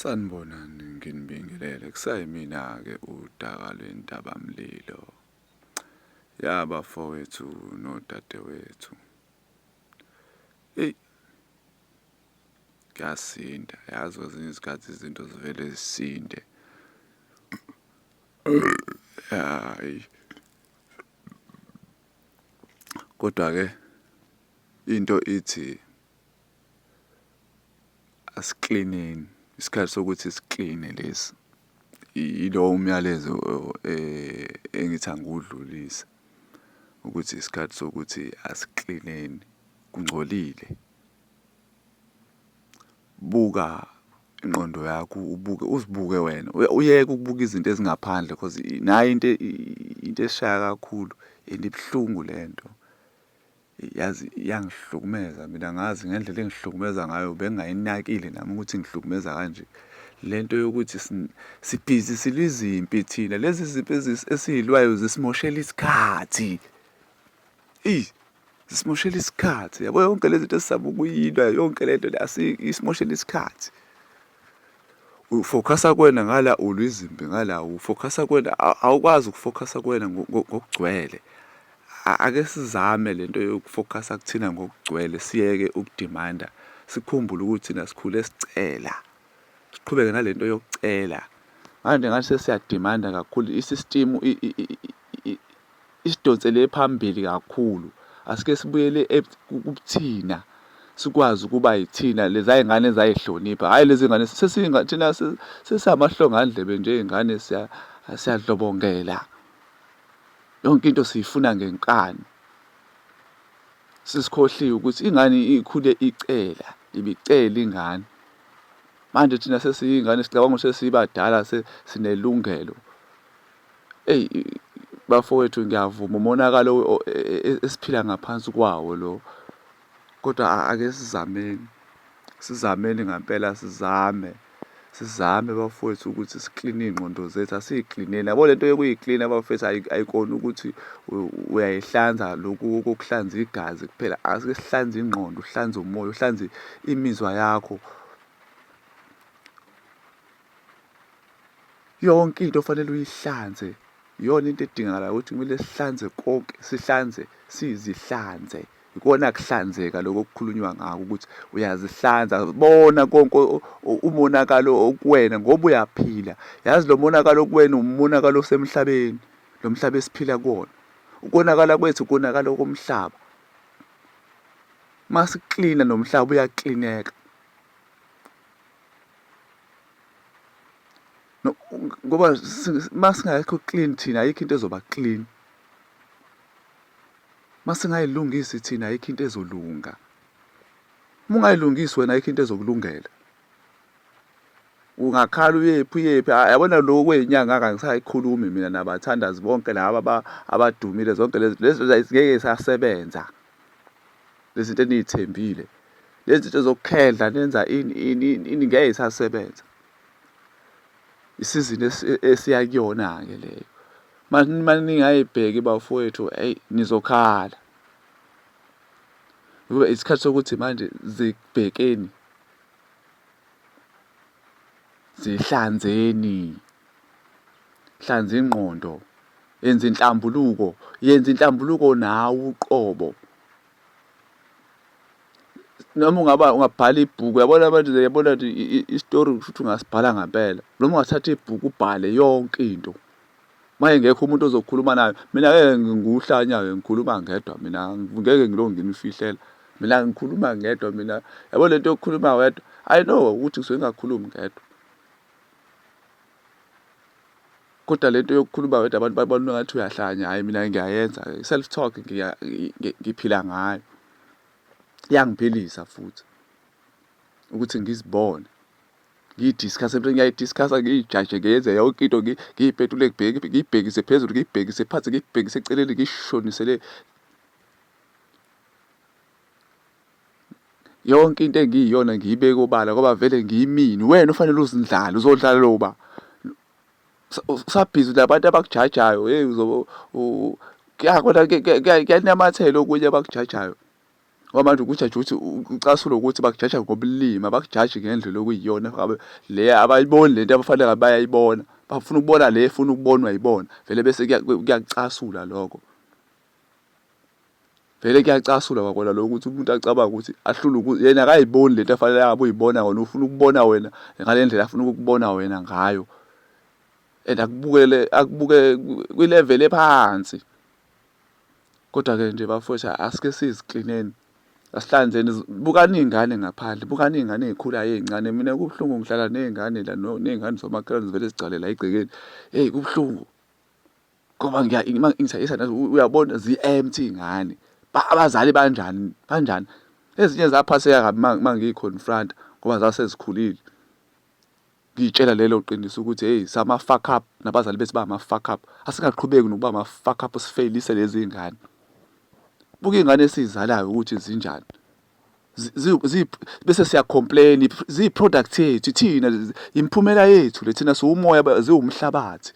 Sanibonani, nginibingelele. Kusayimina-ke udaka lwentabamlilo. Ya bafowethu nodadewethu. Eyi, kuyasinda yazi kwezinye izikhathi izinto zivele zisinde. Hhayi. Kodwa-ke into ithi asiklineni, isikhathi sokuthi sikline lesi. Yilowo umyalezo engithi angiwudlulise ukuthi isikhathi sokuthi asiklineni, kungcolile. Buka ingqondo yakho ubuke uzibuke wena uyeke ukubuka izinto ezingaphandle cause nayi into into eshaya kakhulu and ibuhlungu le nto. Yazi iyangihlukumeza mina angazi ngendlela engihlukumeza ngayo bengingayinakile nami ukuthi ingihlukumeza kanje. Le nto yokuthi sibhizi silwa izimpi thina, lezi zimpi esiy'lwayo zisimoshela isikhathi. Eyi, zisimoshela isikhathi yabo yonke le zinto esizama ukuyilwa yonke le nto le isimoshela isikhathi. Ufokhasa kuwena ngala ulwa izimpi ngala, ufokhasa kuwena awukwazi ukufokhasa kuwena ngokugcwele. Ake sizame le nto yokufokhasa kuthina ngokugcwele siyeke ukudimanda, sikhumbule ukuthi thina sikhule sicela, siqhubeke nale nto yokucela. Manje ngathi sesiyadimanda kakhulu isistimu isidonsele phambili kakhulu. Asike sibuyele kubuthina sikwazi ukuba yithina leza y'ngane ezayihlonipha, hhayi lezi ngane thina sesingamahlongandlebe nje iy'ngane siyadlobongela. Yonke into siyifuna ngenkani. Sesikhohliwe ukuthi ingane ikhule icela, ibicela ingane. Manje thina sesiyingane sicabanga ukuthi sesibadala sinelungelo. Eyi bafowethu ngiyavuma umonakalo e, e, esiphila ngaphansi kwawo lo. Kodwa ake sizameni, sizameni ngampela sizame. Sizame bafowethu ukuthi sikline iy'ngqondo zethu, asiy'klineni. Yabo lento yokuyiklina bafethu ayikona ukuthi uyayihlanza lokhu kokuhlanza igazi kuphela. Asike sihlanze ingqondo, uhlanze umoya, uhlanze imizwa yakho. Yonke into fanele uyihlanze. Iyona into edingakalayo ukuthi kumele sihlanze konke, sihlanze, sizihlanze. Ikona kuhlanzeka lokho okukhulunywa ngako ukuthi uyazihlanza bona konke umonakalo okuwena ngoba uyaphila. Yazi lo monakalo okuwena umonakalo osemhlabeni, lo mhlaba esiphila kuwona. Ukonakala kwethu ukonakala komhlaba. Masiklina nomhlaba uyaklineka. Ngoba masingekho clean thina ayikho into ezoba clean. Masingayilungisi thina ayikho into ezolunga. Uma ungayilungisi wena ayikho into ezokulungela. Ungakhala uyephi uyephi yabona lokhu kwey'nyanga angisayikhulumi mina nabathandazi bonke laba abadumile zonke lezi lezi ngeke zisasebenza. Lezi zinto eniy'thembile. Lezi zinto zokukhedla nenza ini ini ini ngeke isasebenza. Isizini esiya kuyona-ke leyo. Maningayibheki bafowethu eyi nizokhala. Ngoba isikhathi sokuthi manje zibhekeni, zihlanzeni, hlanza ingqondo, yenza inhlambuluko, yenza inhlambuluko nawe uqobo. Noma ungaba ungabhala ibhuku uyabona manje uyabona nje isitori futhi ungasibhala ngampela noma ungathatha ibhuku ubhale yonke into uma engekho umuntu ozokhuluma naye. Mina ngeke ngiwuhlanya-ke ngikhuluma ngedwa mina ngeke ngilokhu nginifihlela mina ngikhuluma ngedwa mina yabo lento yokukhuluma wedwa I know ukuthi ngisuke ngingakhulumi ngedwa. Kodwa lento yokukhuluma wedwa abantu babona ngathi uyahlanya, hhayi mina ngiyayenza self talk ngiphila ngayo. Iyangiphilisa futhi ukuthi ngizibone ngiyi-discuss-e ngiyayi-discuss-a ngiyijaje ngiyenze yonke into ngiyipetule ngiyibhekise phezulu ngiyibhekise phansi ngiyibhekise eceleni ngiyishonise le. Yonke into engiyiyona ngiyibeke obala ngoba vele ngiyimina uwena ofanele uzindlale uzodlala lo ba. Usabhizi nabantu abakujajayo hey uzobe kuyakona kuyanamathela okunye abakujajayo. Ngoba manje ukujaja ukuthi ucasula ukuthi bakujaja ngobulima, bakujaji ngendlela okuyiyona ngabe le abayiboni lento abafanele ngabe bayayibona. Bafuna ukubona le efuna ukubonwa yibona. Vele bese kuyakucasula lokho. Vele kuyacasula kwakona lokho ukuthi umuntu acabange ukuthi ahlule yena akayiboni lento afanele ngabe uyibona wena ufuna ukubona wena ngale ndlela afuna ukukubona wena ngayo. And akubukele akubuke kwi-level ephansi. Kodwa-ke nje bafowethu asike siziklineni asihlanzeni bukani iy'ngane ngaphandle bukani iy'ngane ey'khulayo ey'ncane mina kubuhlungu ngihlala ney'ngane la ney'ngane zomakhelwane zivele zigcwale la egcekeni hheyi kubuhlungu ngoba ngithayisa nazo uyabona zi-empty iy'ngane abazali banjani banjani ezinye zaphaseka kabi uma ngiyi-confront ngoba zasezikhulile. Ngiyitshela lelo qiniso ukuthi hey sama fuck up nabazali bethu bama fuck up. Asingaqhubeki nokuba ama fuck up sifeyilise lezi ngane. Buka ingane esizalayo ukuthi zinjani. Bese siya complain ziyi product yethu thina imiphumela yethu le thina siwumoya ziwumhlabathi.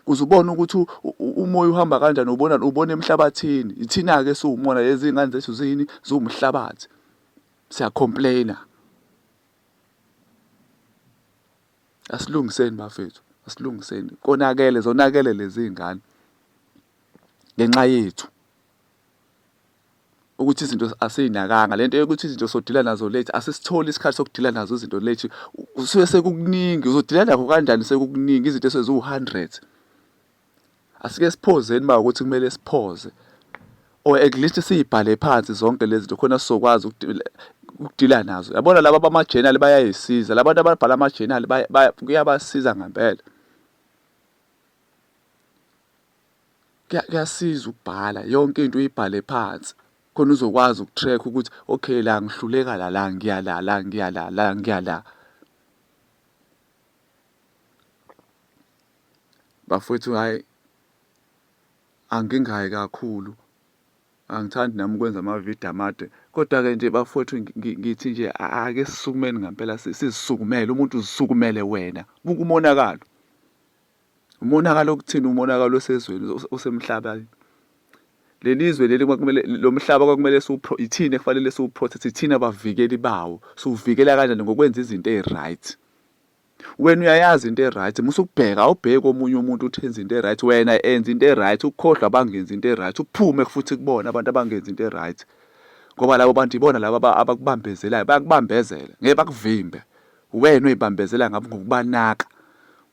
Uze ubone ukuthi umoya uhamba kanjani ubona ubona emhlabathini. Ithina ke siwumona lezi ngane zethu zini ziwumhlabathi. Siya complaina. Asilungiseni bafethu, asilungiseni. Konakele, zonakele lezi ngane ngenxa yethu. Ukuthi izinto asiy'nakanga le nto yokuthi izinto sodila nazo late, asisitholi isikhathi sokudila nazo izinto late. Kusuke sekukuningi, uzodila nakho kanjani sekukuningi izinto eseziwu-hundred. Asike siphozeni uma ukuthi kumele siphoze or at least siyibhale phansi zonke lezi zinto khona sizokwazi ukudila nazo. Yabona laba bama-journal bayayisiza, la bantu ababhala ama-journal kuyabasiza ngempela. Kuyasiza ukubhala yonke into uyibhale phansi khona uzokwazi uku-track ukuthi okay la ngihluleka la, la ngiya la, la ngiya la, la ngiya la. Bafowethu hhayi angingayi kakhulu, angithandi nami ukwenza amavidiyo amade. Kodwa-ke nje bafowethu ngithi nje ake sisukumeni ngampela sizisukumele, umuntu uzisukumele wena. Buka umonakalo. Umonakalo okuthini umonakalo osezweni osemhlabeni. Leli zwe leli kwakumele lo mhlaba kwakumele siwupro ithina ekufanele siwuprotect ithina abavikeli bawo. Siwuvikela kanjani ngokwenza izinto ezi-right. Wena uyayazi into e-right, musa ukubheka, awubheki omunye umuntu uthi enza into e-right, wena enza into e-right, ukhohlwe abangenzi into e-right, uphume futhi kubona abantu abangenzi into e-right. Ngoba labo bantu ibona laba abakubambezelayo, bayakubambezela, ngeke bakuvimbe. Uwena oyibambezela ngabo ngokubanaka.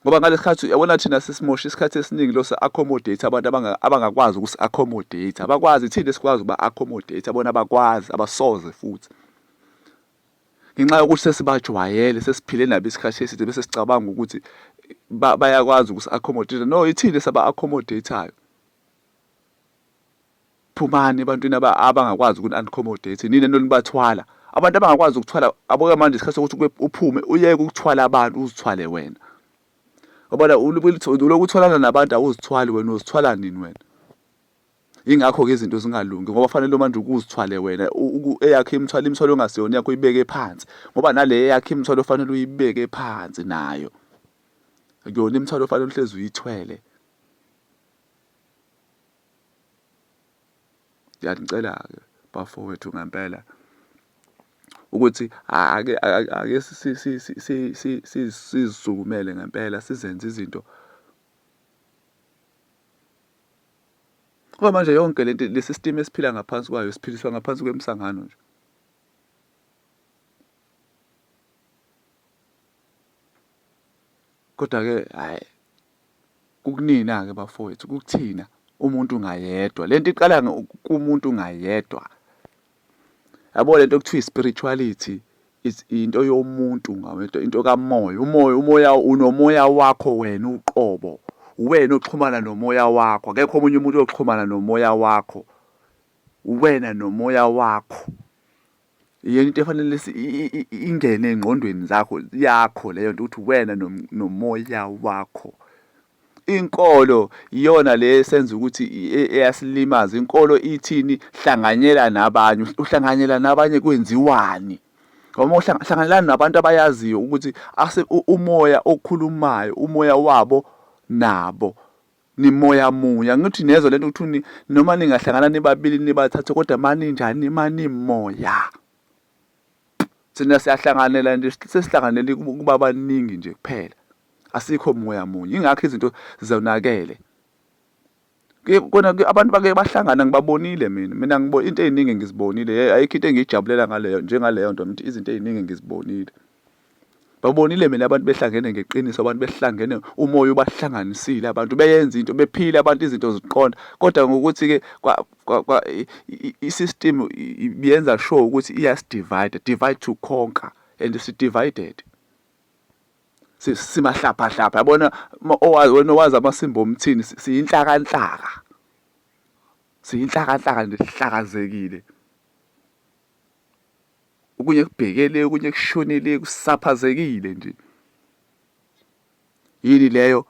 Ngoba ngalesi khathi uyabona thina sesimosha isikhathi esiningi lo se-accommodate abantu abangakwazi ukusi-accommodate. Abakwazi, thina esikwazi ukuba-accommodate, bona abakwazi, abasoze futhi. Ngenxa yokuthi sesibajwayele, sesiphile nabo isikhathi eside bese sicabanga ukuthi bayakwazi ukusi-accommodate. No, ithina esaba-accommodate-ayo. Phumani ebantwini abangakwazi ukuni-accommodate, nina nonibathwala. Abantu abangakwazi ukuthwala, aboke manje isikhathi sokuthi uphume uyeke ukuthwala abantu uzithwale wena. Ngoba ulokhu uthwalana nabantu awuzithwali wena, uzithwala nini wena? Yingakho-ke izinto zingalungi ngoba fanele manje ukuzithwale wena eyakho imithwalo imithwalo ongasiyona yakho uyibeke phansi ngoba nale eyakho imithwalo fanele uyibeke phansi nayo. Akuyona imithwalo ofanele uhlezi uyithwele. Ngiyanicela-ke bafowethu ngempela ukuthi ake ake sizisukumele ngempela sizenze izinto. Ngoba manje yonke lento le system esiphila ngaphansi kwayo siphiliswa ngaphansi kwemsangano nje. Kodwa-ke hhayi kukunina-ke bafowethu kukuthina umuntu ngayedwa. Lento iqala kumuntu ngayedwa. Yabo lento okuthiwa i-spirituality is into yomuntu ngawedwa into kamoya umoya umoya unomoya wakho wena uqobo uwena oxhumana nomoya wakho akekho omunye umuntu oxhumana nomoya wakho uwena nomoya wakho iyona into efanele ingene engqondweni zakho yakho leyo nto ukuthi wena nomoya wakho Inkolo iyona le esenza ukuthi eyasilimaza. Inkolo ithini? Hlanganyela nabanye. Uhlanganyela nabanye kwenziwani? Ngoba uma uhlanganyelana nabantu abayaziyo ukuthi umoya okhulumayo, umoya wabo nabo. Nimoya munye. Angithi niyezwa lento ukuthi noma ningahlangana nibabili nibathathu kodwa maninjani manimoya. Thina siyahlanganela nje sesihlanganele kuba baningi nje kuphela. Asikho moya munye. Ingakho izinto zonakele. Kona abantu bake bahlangana ngibabonile mina. Mina ngibona into ey'ningi ngizibonile. Ayikho into engiyijabulela ngaleyo njengaleyo nto ngithi izinto ey'ningi ngizibonile. Babonile mina abantu behlangene ngeqiniso, abantu behlangene umoya ubahlanganisile abantu beyenza into bephila abantu izinto ziqonda kodwa ngokuthi-ke i-system ibiyenza sure ukuthi iyasi-divide, divide to conquer and si-divided. Simahlaphahlapha yabona owazi wena owazi amasimba omthini siyinhlakanhlaka. Siyinhlakanhlaka nje sihlakazekile. Okunye kubhekele okunye kushonele kusaphazekile nje. Yini leyo?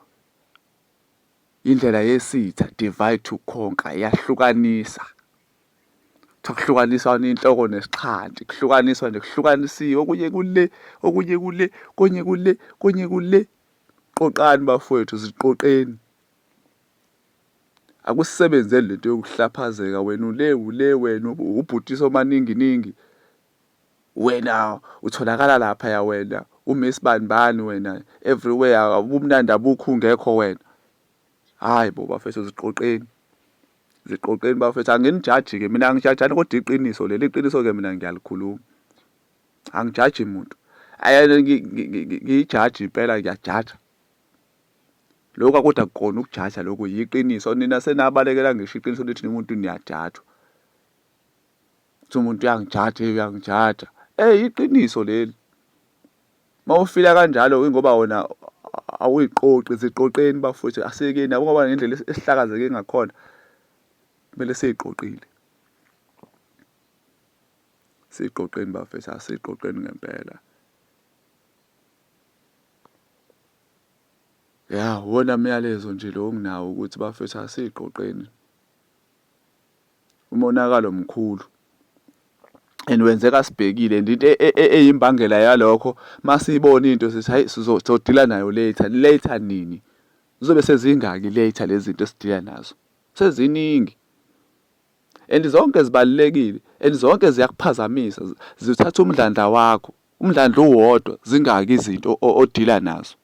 Indlela yesitha divide to conquer iyahlukanisa. Kuthiwa kuhlukaniswa inhloko nesixhanti, kuhlukaniswa nje kuhlukanisiwe okunye kule, okunye kule, konye kule, konye kule. Qoqani bafowethu ziqoqeni. Akusebenzeli lento yokuhlaphazeka wena ule ule wena ubhuti somaninginingi. Wena utholakala lapha ya wena umiss bani bani wena everywhere ubumnandi abukho ungekho wena. Hayi bo bafethu ziqoqeni. Ziqoqeni bafethu anginijaji ke mina angijajani kodwa iqiniso leli iqiniso ke mina ngiyalikhuluma. Angijaji muntu. Ngiyijaji impela ngiyajaja. Lokhu kodwa akukona ukujaja lokhu yiqiniso nina senabalekela ngisho iqiniso lithi umuntu niyajajwa. Uthi umuntu uyangijaja uyangijaja. Ey iqiniso leli. Mawufila kanjalo ingoba wena awuyiqoqi ziqoqeni bafowethu asikeni yabo ngoba ngendlela esihlakazeke ngakhona kumele siyiqoqile. Siyiqoqeni bafethu asiyiqoqeni ngempela. Ya, uwona myalezo nje lo onginawo ukuthi bafethu asiyiqoqeni. Umonakalo mkhulu and wenzeka sibhekile and into e, e, e, eyimbangela yalokho masiyibona into sithi hayi sizodila nayo later later nini zizobe sezingaki later lezi zinto esidila nazo seziningi and zonke zibalulekile and zonke ziyakuphazamisa zithatha umdlandla wakho umdlandla uwodwa zingaki izinto odila nazo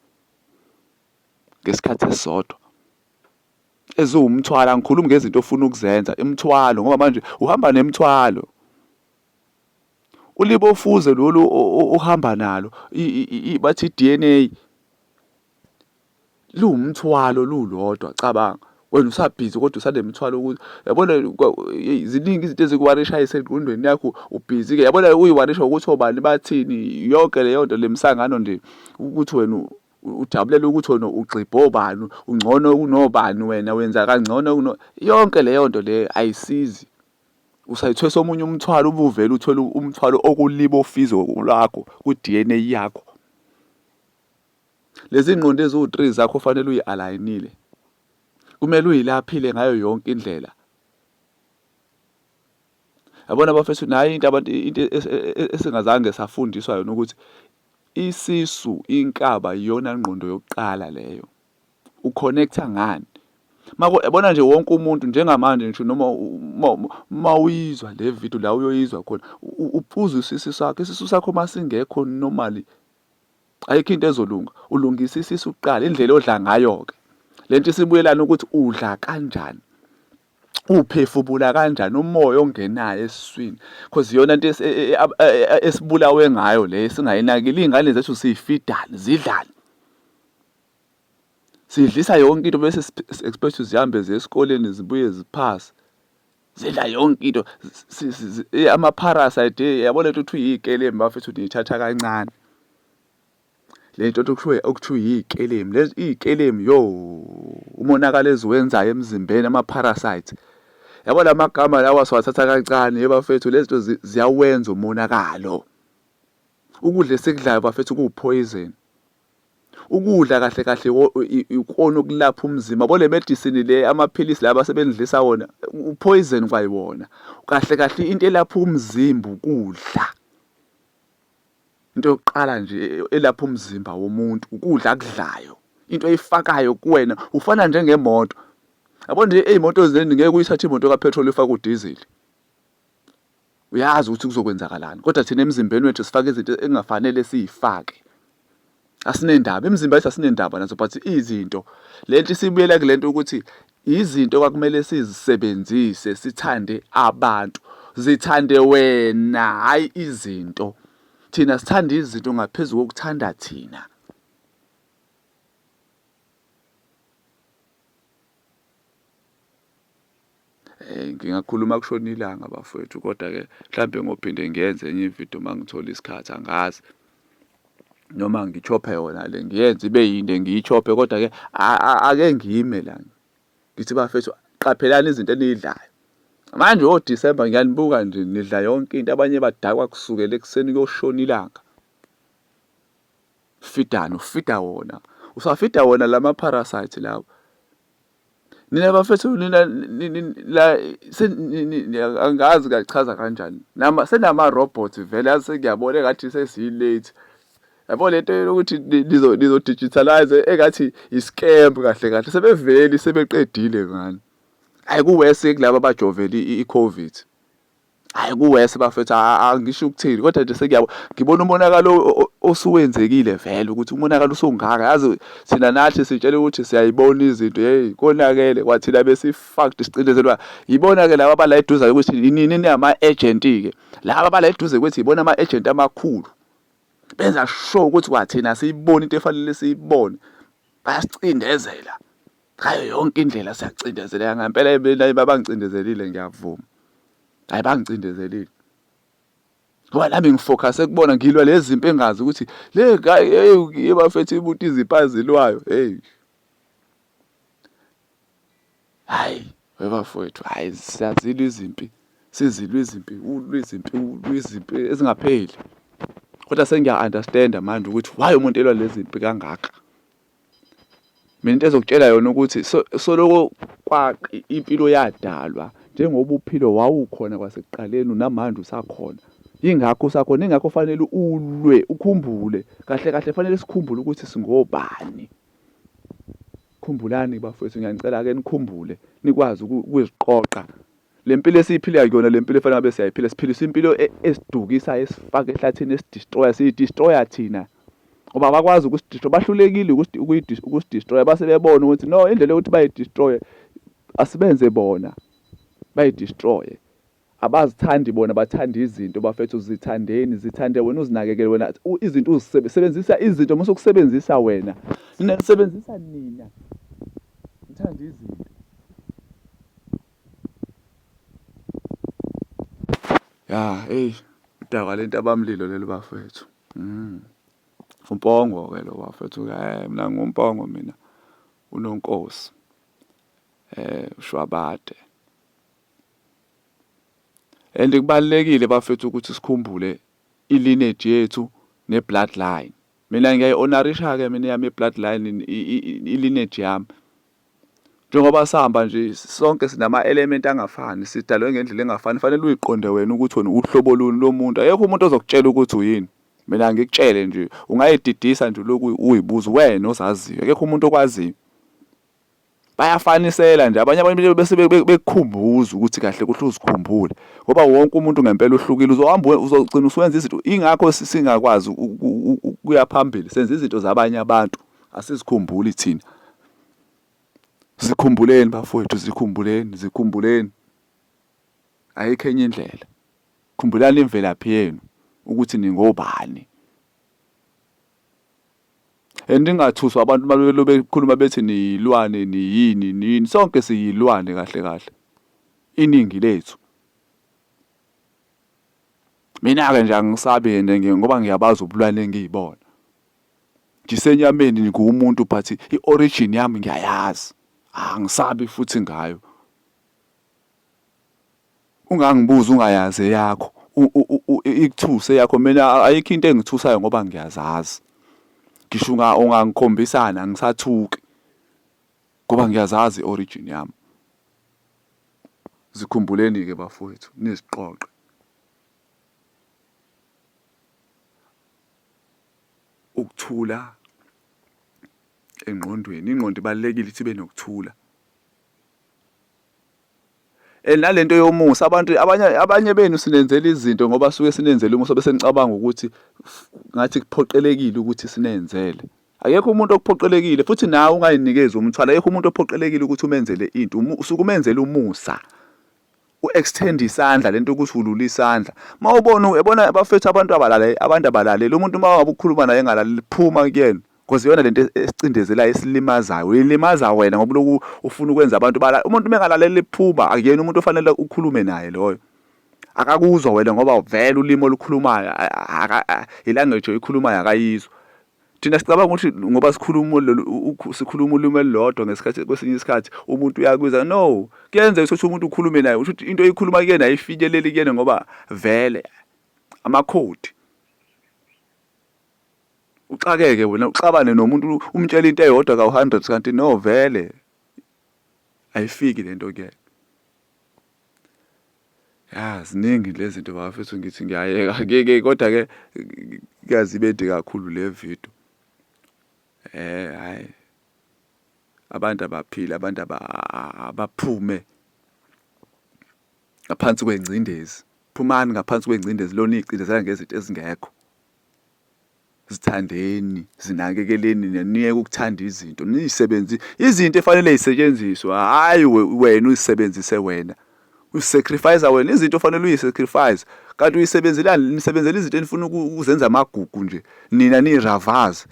ngesikhathi esisodwa eziwumthwalo angikhulumi ngezinto ofuna ukuzenza imithwalo ngoba manje uhamba nemithwalo ulibofuze lolu uhamba nalo bathi i-DNA luwumthwalo lulodwa cabanga wena usabhizi kodwa usanemithwalo ukuthi yabona ziningi izinto ezikuwarisha esengqondweni yakho ubhizi-ke yabona uyiwarisha ukuthi obani bathini yonke leyo nto lemisangano nje ukuthi wena ujabulela ukuthi wena ugxibha obani ungcono kunobani wena wenza kangcono kuno yonke leyo nto leyo ayisizi usayithwesa omunye umthwalo ubuvele uthwele umthwalo okulibofizo lwakho ku-DNA yakho lezi ngqondo eziwu-3 zakho fanele uyi-alayinile kumele uyilaphile ngayo yonke indlela yabona bafethu nayo into abantu into esingazange safundiswa yona ukuthi Isisu, inkaba iyona ngqondo yokuqala leyo. U-connect-a ngani? Yabona nje wonke umuntu njengamanje ngisho noma uma uyizwa le video la uyoyizwa khona uphuza isisu sakho, isisu sakho uma singekho normally ayikho into ezolunga. Ulungisa isisu kuqala, indlela odla ngayo-ke. Le nto isibuyelana ukuthi udla kanjani. Uphefumula kanjani umoya ongenayo esiswini cause iyona nto e, e, e, esibulawe ngayo le singayinakile iy'ngane zethu siyifidani zidlani sidlisa yonke into bese expect zihambe ziye esikoleni zibuye ziphase zidla yonke into ama-parasite yabo lento kuthiwa iy'kelemu bafethu niyithatha kancane Le nto okuthiwa okuthiwa iy'kelemu lezi iy'kelemu yo umonakalo eziwenzayo emzimbeni ama-parasites. Yabo la magama lawa siwathatha kancane ye bafethu lezi zinto ziyawenza umonakalo. Ukudla esikudlayo bafethu kuwuphoyizeni. Ukudla kahle kahle ikona okulapha umzimba. Yabo le medicine le amaphilisi la abasebenzisa wona uphoyizeni kwayiwona. Kahle kahle into elapha umzimba ukudla. Into yokuqala nje elapha umzimba womuntu ukudla akudlayo. Into oyifakayo kuwena ufana njengemoto. Yabo nje iy'moto zenu ngeke uyithathe imoto ka-petrol uyifake udizili. Uyazi ukuthi kuzokwenzakalani kodwa thina emzimbeni wethu sifake izinto ekungafanele siy'fake. Asinendaba, imizimba yethu asinendaba nazo but izinto le nto isibuyela kule nto ukuthi izinto kwakumele sizisebenzise sithande abantu. Zithande wena hhayi izinto. Thina sithanda izinto ngaphezu kokuthanda thina. Eh ngingakhuluma kushona ilanga bafowethu kodwa-ke mhlampe ngophinde ngiyenze enye ividiyo uma ngithola isikhathi angazi. Noma ngichophe yona le ngiyenze ibe yinde ngiyichophe kodwa-ke ake ngime la. Ngithi bafethu qaphelani izinto eniyidlayo. Manje oDisemba ngiyanibuka nje nidla yonke into abanye badakwa kusukela ekuseni kuyoshona ilanga. Fidani ufida wona. Usafida wona lama parasite lawa. Nina bafethu nina la angazi ngachaza kanjani. Nama senama robots vele yazi sengiyabona engathi sesiyi-late. Yabo lento yokuthi nizo nizo digitalize engathi i-scam kahle kahle sebeveli sebeqedile ngani. Hayi kuwese kulaba abajovela i-COVID. Hhayi kuwese bafethu angisho ukuthini kodwa nje sengiyabo ngibona umonakalo osuwenzekile vele ukuthi umonakalo usungaka yazi thina nathi sitshela ukuthi siyayibona izinto hey konakele kwathina besi-fucked sicindezelwa yibona-ke laba abala eduze ukuthi nini niyama-agent-ke laba abala eduze kwethu yibona ama-agent amakhulu benza sure ukuthi kwathina siyibone into efanele siyibone bayasicindezela ngayo yonke indlela siyacindezeleka ngempela mina babangicindezelile ngiyavuma hayi bangicindezelile ngoba nami ngifokhase kubona ngilwa lezi zimpi engazi ukuthi le hey bafethu ibuti izimpi azilwayo hey hayi webafowethu hayi siyazilwa izimpi sizilwa izimpi ulwa izimpi ulwa izimpi ezingapheli kodwa sengiya-understanda manje ukuthi why umuntu elwa lezi zimpi kangaka. Mina into ezokutshela yona ukuthi soloko kwaqi impilo yadalwa njengoba uphilo wawukhona kwasekuqaleni namanje usakhona. Yingakho usakhona, yingakho fanele ulwe ukhumbule kahle kahle fanele sikhumbule ukuthi singobani. Khumbulani bafowethu ngiyanicela-ke nikhumbule nikwazi ukuziqoqa. Le mpilo esiyiphilayo kuyona le mpilo efanele ngabe siyayiphila siphilisa impilo e, esidukisayo esifaka ehlathini esidestroya siyidestroya thina ngoba abakwazi ukusidestroya bahlulekile ukusidestroya base bebona ukuthi no indlela yokuthi bayidestroye asibenze bona bayidestroye abazithandi bona bathanda izinto bafethu zithandeni zithande wena uzinakekele wena izinto uzisebenzisa izinto musa ukusebenzisa wena nina nisebenzisa nina nithanda izinto Ya, hey, udaba lentabamlilo leli bafethu. Mm. Umpongo ke lo bafethu ke mina ngumpongo mina. Unonkosi. Eh ushwabade. And kubalekile bafethu ukuthi sikhumbule ilineage yethu ne-bloodline. Mina ngiyayi-honorisha ke mina yami i-bloodline i-lineage yami. Njengoba sihamba nje sonke sinama-element angafani, sidalwe ngendlela engafani, fanele uyiqonde wena ukuthi wena uhlobo luni lomuntu. Akekho umuntu ozokutshela ukuthi uyini. Mina ngikutshele nje, ungayididisa nje ulokhu uyibuza wena ozaziyo. Akekho umuntu okwaziyo. Bayafanisela nje abanye abantu bese bekukhumbuza ukuthi kahle kuhle uzikhumbule ngoba wonke umuntu ngempela uhlukile uzohamba uzogcina usuwenza izinto ingakho singakwazi ukuya phambili senza izinto zabanye abantu asizikhumbuli thina. Zikhumbuleni bafowethu, zikhumbuleni, zikhumbuleni. Ayikho enye indlela. Khumbulani imvelaphi yenu ukuthi ningobani. And ningathuswa abantu uma belo bekhuluma bethi niyilwane niyini niyini. Sonke siyilwane kahle kahle. Iningi lethu. Mina-ke nje angisabi ngoba ngiyabazi ubulwane engiyibona. Ngisenyameni ngiwumuntu but i-origin yami ngiyayazi. Angisabi futhi ngayo. Ungangibuzi ungayazi eyakho. Ikuthuse eyakho. Mina ayikho into engithusayo ngoba ngiyazazi. Ngisho ungangikhombisana angisathuki ngoba ngiyazazi i-origin yami. Zikhumbuleni-ke bafowethu niziqoqe. Ukuthula engqondweni, ingqondo ibalulekile ukuthi ibe nokuthula. And nalento yomusa abantu abanye abanye benu sinenzela izinto ngoba suke sinenzela umusa bese nicabanga ukuthi ngathi kuphoqelekile ukuthi sinenzele. Akekho umuntu okuphoqelekile futhi nawe ungayinikezi umthwalo. Akekho umuntu ophoqelekile ukuthi umenzele into. Usuke umenzela umusa. U-extend isandla lento ukuthi ulula isandla. Uma ubona uyabona bafethu abantu abalaleli abantu abalaleli umuntu uma ngabe ukhuluma naye engalaleli phuma kuyena. Because iyona lento esicindezelayo esilimazayo. Uyilimaza wena ngoba lokhu ufuna ukwenza abantu bala. Umuntu uma engalaleli phuma akuyena umuntu ofanele ukhulume naye loyo. Akakuzwa wena ngoba vele ulimi olukhulumayo ilanguage oyikhulumayo akayizwa. Thina sicabanga ukuthi ngoba sikhuluma sikhuluma ulimi olulodwa ngesikhathi kwesinye isikhathi umuntu uyakuzwa no kuyenzeka ukuthi umuntu ukhulume naye usho ukuthi into oyikhuluma kuyena ayifinyeleli kuyena ngoba vele amakhodi uxakeke wena uxabane nomuntu umtshela into eyodwa kawu-hundred kanti no vele ayifiki lento kuyena. Ya ziningi lezi zinto bafethu ngithi ngiyayeka ke ke kodwa ke kaze ibende kakhulu le video. Eh hayi abantu abaphile abantu abaphume ngaphansi kwengcindezi. Phumani ngaphansi kwengcindezi lona icindezela ngezinto ezingekho. Zithandeni, zinakekeleni niyeke ukuthanda izinto, niyisebenzi izinto efanele zisetshenziswe, hhayi wena uyisebenzise wena. Uzisacrifice wena izinto ofanele uyisacrifice kanti uyisebenzelani nisebenzela izinto enifuna ukuzenza amagugu nje nina niyiravazi.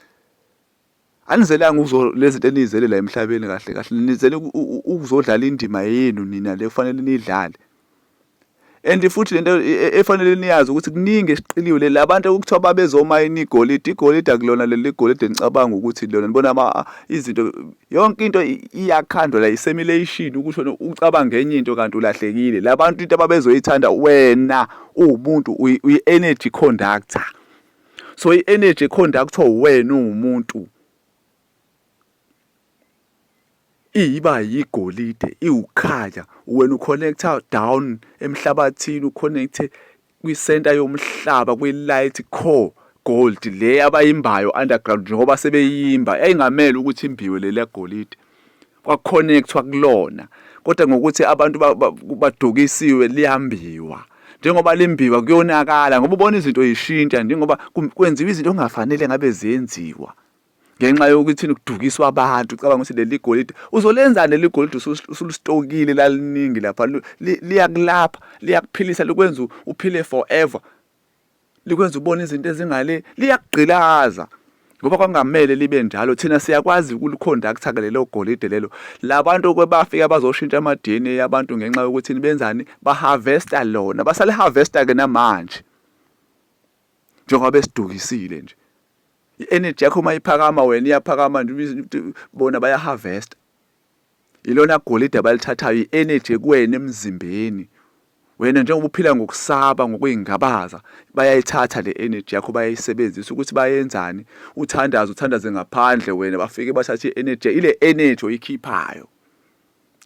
Anizelanga ukuzo lezi zinto eniyizele la emhlabeni kahle kahle nizele ukuzodlala indima yenu nina le kufanele niyidlale. And futhi lento e, e, efanele niyazi ukuthi kuningi esiqiliwe leli abantu okuthiwa babezomayina igolide igolide akulona leli golide ngicabanga ukuthi lona nibona izinto yonke into iyakhandwa la isimulation ukuthi wena ucabanga enye into kanti ulahlekile labantu into ababezoyithanda wena uwumuntu uyi-energy conductor so i-energy conductor wena uwumuntu Iba yigolide, iwukhanya. Wena uconnecta down emhlabathini, uconnecte kwisenta yomhlaba, kwi-light core gold le abayimbayo underground njengoba sebeyimba yayingamele ukuthi imbiwe leliya golide kwakhonekthwa kulona kodwa ngokuthi abantu badukisiwe liyambiwa njengoba limbiwa kuyonakala ngoba ubona izinto yishintsha njengoba kwenziwa izinto okungafanele ngabe ziyenziwa ngenxa yokuthi kudukiswa abantu ucabanga ukuthi leli golide uzolenzani leli golide usulistokile laliningi lapha liyakulapha liyakuphilisa likwenza uphile forever likwenza ubone izinto ezingale liyakugqilaza ngoba kwangamele libe njalo thina siyakwazi ukuliconducta ke lelo golide lelo labantu kwebafika bazoshintsha ama DNA yabantu ngenxa yokuthi benzani baharvesta lona basaliharvesta ke namanje njengoba besidukisile nje I-energy yakho uma iphakama wena iyaphakama nje bona bayaharvesta. Ilona golide abalithathayo i-energy kuwena emzimbeni. Wena njengoba uphila ngokusaba ngokuyingabaza bayayithatha le energy yakho bayayisebenzisa ukuthi bayenzani uthandaze uthandaze ngaphandle wena bafike bathathe i-energy ile energy oyikhiphayo.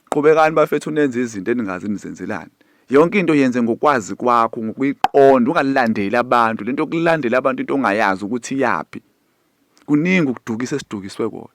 Qhubekani bafethu nenze izinto eningazi nizenzelani. Yonke into yenze ngokwazi kwakho, ngokuyiqonda, ungalandeli abantu. Lento yokulandela abantu into ongayazi ukuthi iyaphi. Kuningi ukudukisa esidukiswe kona.